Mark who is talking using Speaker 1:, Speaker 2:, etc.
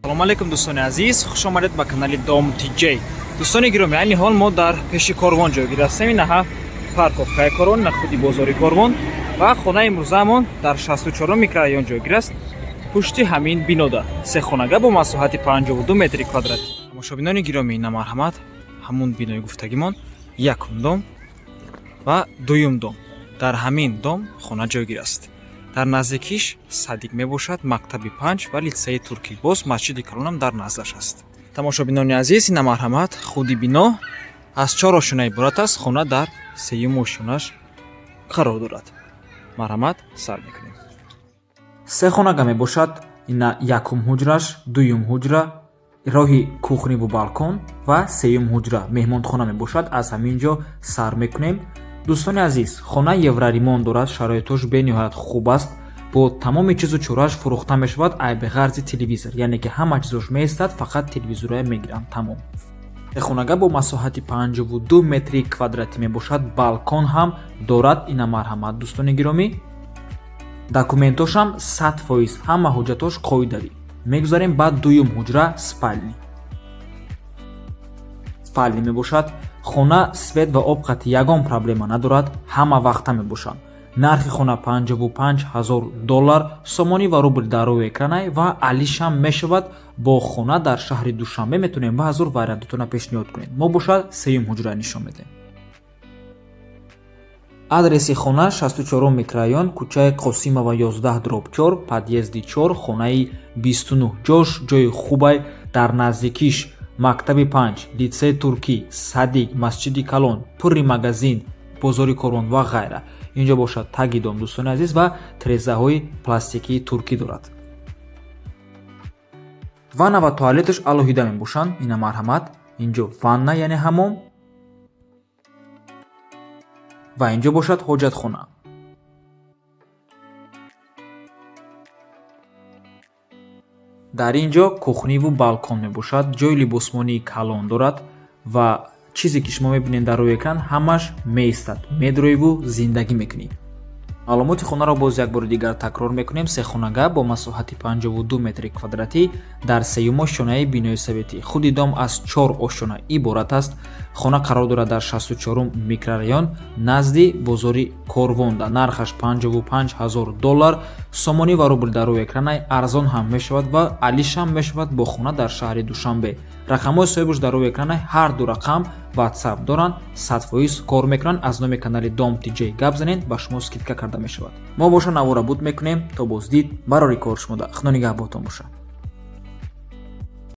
Speaker 1: Салому алейкум, дӯстони азиз, хуш омадед ба канали Дом Тиҷей. Дӯстони гиромӣ, айни ҳол мо дар пеши Корвон ҷойгир ҳастем. Инаҳа парковкаи Корвон, ина худи бозори Корвон ва хонаи имрӯзаамон дар 64 микрорайон ҷойгир аст. Пушти ҳамин бинода сехонага бо масоҳати 52 метри квадратӣ. Тамошобинони гиромӣ, ина марҳамат, ҳамун бинои гуфтагимон, якум дом ва дуюм дом. Дар ҳамин дом хона ҷойгир аст. Дар наздикиш садик мебошад, мактаби 5 ва литсеи туркӣ, боз масҷиди калонам дар наздаш аст. Тамошобинони азиз, ина марҳамат, худи бино аз чор ошёна иборат аст. Хона дар сеюм ошёнаш қарор дорад. Марҳамат, сар мекунем. Се хонага мебошад. Ина якум ҳуҷраш, дуюм ҳуҷра, роҳи кухниву балкон ва сеюм ҳуҷра меҳмонхона мебошад. Аз ҳамин ҷо сар мекунем. Дӯстони азиз, хона евроремонт дорад, шароитош бениҳоят хуб аст. Бо тамоми чизу чорааш фурӯхта мешавад, ай беғарзи телевизор, яъне ки ҳама чизош меистад, фақат телевизорое мегиранд, тамом. Хонага бо масоҳати 52 метри квадратӣ мебошад, балкон ҳам дорад. Ина марҳамат, дӯстони гиромӣ, документошам 100%, ҳама ҳуҷҷатош қоидавӣ. Мегузарем ба дуюм ҳуҷра, спальни. Спальни мебошад. Хона свет ва об қати ягон проблема надорад, ҳама вақта мебошанд. Нархи хона 55 ҳазор доллар, сомонӣ ва рубл дар рӯи экранай ва алишам мешавад. Бо хона дар шаҳри Душанбе метавонем ва ҳазор вариантотона пешниҳод кунем. Мо бошад сеюм ҳуҷра нишон медиҳем. Адреси хона: 64 микрорайон, кӯчаи Қосимова 11/4, подъезди 4, хонаи 29. Ҷош ҷои хубай, дар наздикиш мактаби 5, литсеи туркӣ, садик, масҷиди калон, пурри магазин, бозори Корвон ва ғайра. Инҷо бошад таги дом, дӯстони азиз, ва трезаҳои пластикии туркӣ дорад. Ванна ва туалеташ алоҳида мебошанд. Ина марҳамат, инҷо ванна, яъне ҳамом, ва инҷо бошад ҳоҷатхона. Дар ин ҷо кухниву балкон мебошад, ҷои либосмонии калон дорад ва чизе ки шумо мебинед дар рӯи экран, ҳамаш меистад, медроиву зиндагӣ мекунӣ. Маълумоти хонаро боз як бори дигар такрор мекунем: сехонага бо масоҳати 52 метри квадратӣ дар сеюм ошёнаи бинои советӣ. Худи дом аз чор ошёна иборат аст. Хона қарор дорад дар 64 микрорайон, назди бозори Корвонда. Нархаш 55 ҳазор доллар, сомонӣ ва рубл дар рӯи экранай. Арзон ҳам мешавад ва алишам мешавад бо хона дар шаҳри Душанбе. Рақамҳои соҳибаш дар рӯи экранай, ҳар ду рақам ватсап доранд, 100% кор мекунанд. Аз номи канали Дом Тиҷей гап занед, ба шумо скидка карда мешавад. Мо боша навора буд мекунем. То боздид, барори кор шумода, худо нигаҳботон бошад.